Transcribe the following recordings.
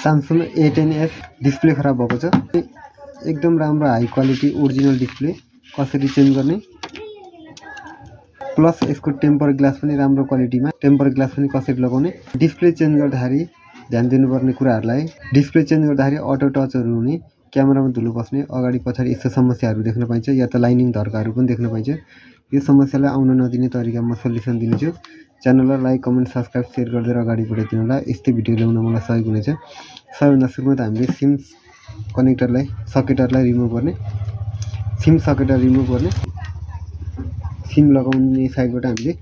Samsung A10s display खराब भएको छ। एकदम राम्रो हाई क्वालिटी ओरिजिनल डिस्प्ले कसरी चेन्ज गर्ने, प्लस यसको टेम्पर ग्लास पनि राम्रो क्वालिटीमा, टेम्पर ग्लास पनि कसरी लगाउने, डिस्प्ले चेन्ज गर्दाखेरि ध्यान दिनुपर्ने कुराहरूलाई, डिस्प्ले चेन्ज गर्दाखेरि अटो टचहरू हुने, क्यामेरामा धुलो बस्ने, अगाडि पछाडि यस्तो समस्याहरू देख्न पाइन्छ, या त लाइनिङ धर्काहरू पनि देख्न पाइन्छ। यो समस्यालाई आउन नदिने तरिका म सल्युसन दिन्छु। च्यानललाई लाइक कमेन्ट सब्सक्राइब सेयर गरेर अगाडि बढाइदिनु होला। यस्तै भिडियो ल्याउन मलाई सहयोग हुनेछ। सबैभन्दा सुरुमा त हामीले सिम कनेक्टरलाई सकेटरलाई रिमुभ गर्ने, सिम सकेटर रिमुभ गर्ने, सिम लगाउने साइडबाट हामीले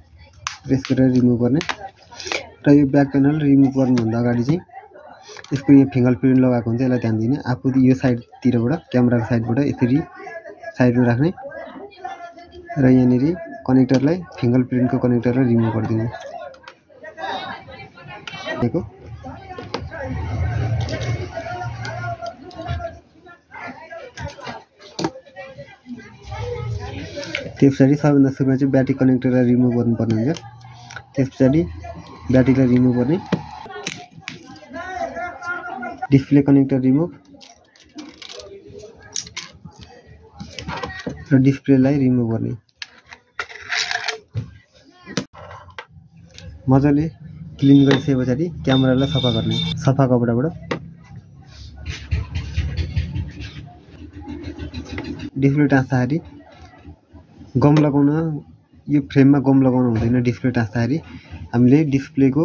प्रेस गरेर रिमुभ गर्ने र यो ब्याक प्यानल रिमुभ गर्नुभन्दा अगाडि चाहिँ यसको यो फिङ्गर प्रिन्ट लगाएको हुन्छ, यसलाई ध्यान दिने। आफू यो साइडतिरबाट क्यामेराको साइडबाट यसरी साइडमा राख्ने र यहाँनिर कनेक्टरलाई फिङ्गर प्रिन्टको कनेक्टरलाई रिमुभ गरिदिने। त्यस पछाडि सबैभन्दा सुरुमा चाहिँ ब्याट्री कनेक्टरलाई रिमुभ गर्नुपर्ने हुन्छ। त्यस पछाडि ब्याट्रीलाई रिमुभ गर्ने, डिस्प्ले कनेक्टर रिमुभ र डिस्प्लेलाई रिमुभ गर्ने। मजाले क्लिन गरिसके पछाडि क्यामेरालाई सफा गर्ने, सफा कपडाबाट डिस्प्ले टाँच्दाखेरि गम लगाउन, यो फ्रेममा गम लगाउनु हुँदैन। डिस्प्ले टाँच्दाखेरि हामीले डिस्प्लेको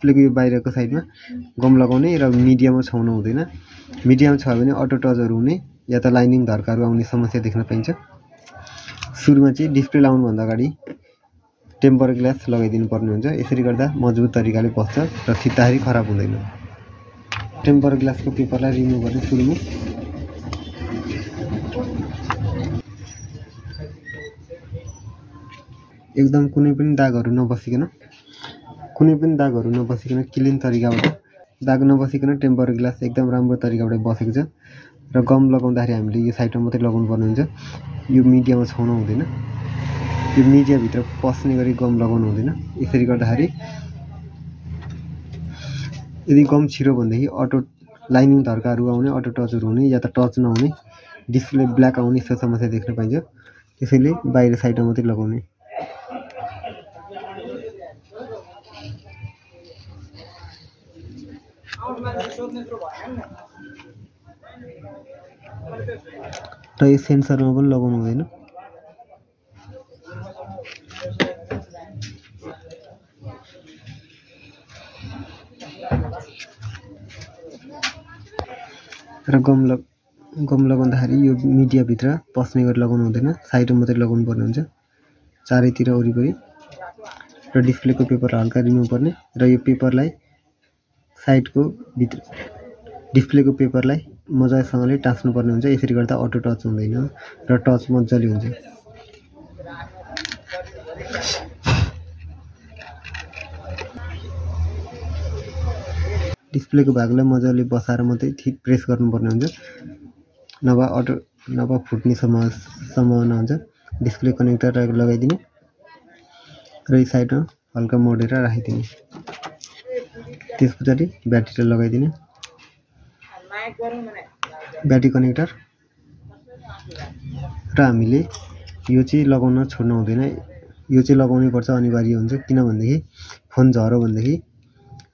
यो बाहिरको साइडमा गम लगाउने र मिडियममा छाउनु हुँदैन। मिडियम छ भने अटो टचहरू हुने या त लाइनिङ धर्काहरू आउने समस्या देख्न पाइन्छ। सुरुमा चाहिँ डिस्प्ले लाउनुभन्दा अगाडि टेम्पर ग्लास लगाइदिनु पर्ने हुन्छ। यसरी गर्दा मजबुत तरिकाले बस्छ र खिच्दाखेरि खराब हुँदैन। टेम्पर ग्लासको पेपरलाई रिमुभ गर्ने सुरुमा एकदम कुनै पनि दागहरू नबसिकन क्लिन तरिकाबाट, दाग नबसिकन टेम्पर ग्लास एकदम राम्रो तरिकाबाट बसेको छ। र गम लगाउँदाखेरि हामीले यो साइडमा मात्रै लगाउनु पर्ने हुन्छ, यो मिडियामा छाउनु हुँदैन, यो मिडियाभित्र पस्ने गरी गम लगाउनु हुँदैन। यसरी गर्दाखेरि यदि गम छिरो भनेदेखि अटो लाइनिङ धर्काहरू आउने, अटो टचहरू हुने या त टच नहुने, डिस्प्ले ब्ल्याक आउने यस्तो समस्या देख्न पाइन्छ। त्यसैले बाहिर साइडमा मात्रै लगाउने। र यो सेन्सरमा पनि लगाउनु हुँदैन। र गम लगाउँदाखेरि यो मिडियाभित्र पस्ने गरी लगाउनु हुँदैन, साइडमा मात्रै लगाउनु पर्ने हुन्छ, चारैतिर वरिपरि। र डिस्प्लेको पेपर हल्का रिमुभ गर्ने र यो पेपरलाई साइडको भित्र डिस्प्लेको पेपरलाई मजासँगले टाँच्नुपर्ने हुन्छ। यसरी गर्दा अटो टच हुँदैन र टच मजाले हुन्छ। डिस्प्लेको भागलाई मजाले बसाएर मात्रै प्रेस गर्नुपर्ने हुन्छ, नभए फुट्ने सम्भावना हुन्छ। डिस्प्ले कनेक्टर लगाइदिने र यो साइडमा हल्का मोडेर राखिदिने। त्यस पछाडि ब्याट्रीलाई लगाइदिने, ब्याट्री कनेक्टर। र हामीले यो चाहिँ लगाउन छोड्नु हुँदैन, यो चाहिँ लगाउनै पर्छ, अनिवार्य हुन्छ। किनभनेदेखि फोन झर्यो भनेदेखि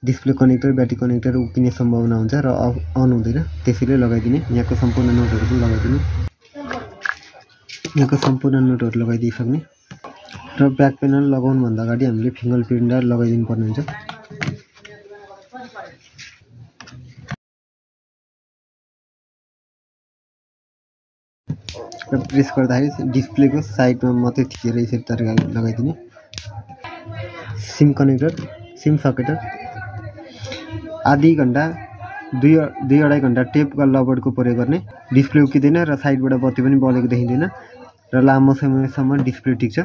डिस्प्ले कनेक्टर ब्याट्री कनेक्टर उक्किने सम्भावना हुन्छ र अन हुँदैन। त्यसैले लगाइदिने। यहाँको सम्पूर्ण नोटहरू पनि लगाइदिनु, यहाँको सम्पूर्ण नोटहरू लगाइदिइसक्ने। र ब्याक प्यानल लगाउनुभन्दा अगाडि हामीले फिङ्गर प्रिन्टर लगाइदिनु पर्ने हुन्छ। र प्रेस गर्दाखेरि डिस्प्लेको साइडमा मात्रै थिचेर यसरी तरिकाले लगाइदिने। सिम कनेक्टर, सिम सकेटर आधी घन्टा 2-2.5 घन्टा टेपका लबडको प्रयोग गर्ने। डिस्प्ले उक्किँदैन र साइडबाट बत्ती पनि बलेको देखिँदैन र लामो समयसम्म डिस्प्ले टिक्छ।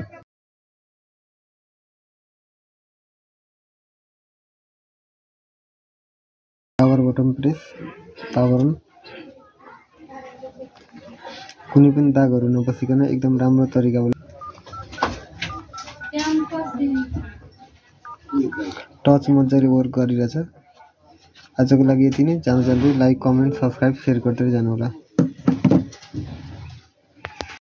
Power button press, power on. कुनै पनि दागहरू नबसिकन एकदम राम्रो तरिकाले टच मजाले वर्क गरिरहेछ। आजको लागि यति नै। जाँदै लाइक कमेन्ट सब्सक्राइब सेयर गर्दै जानुहोला।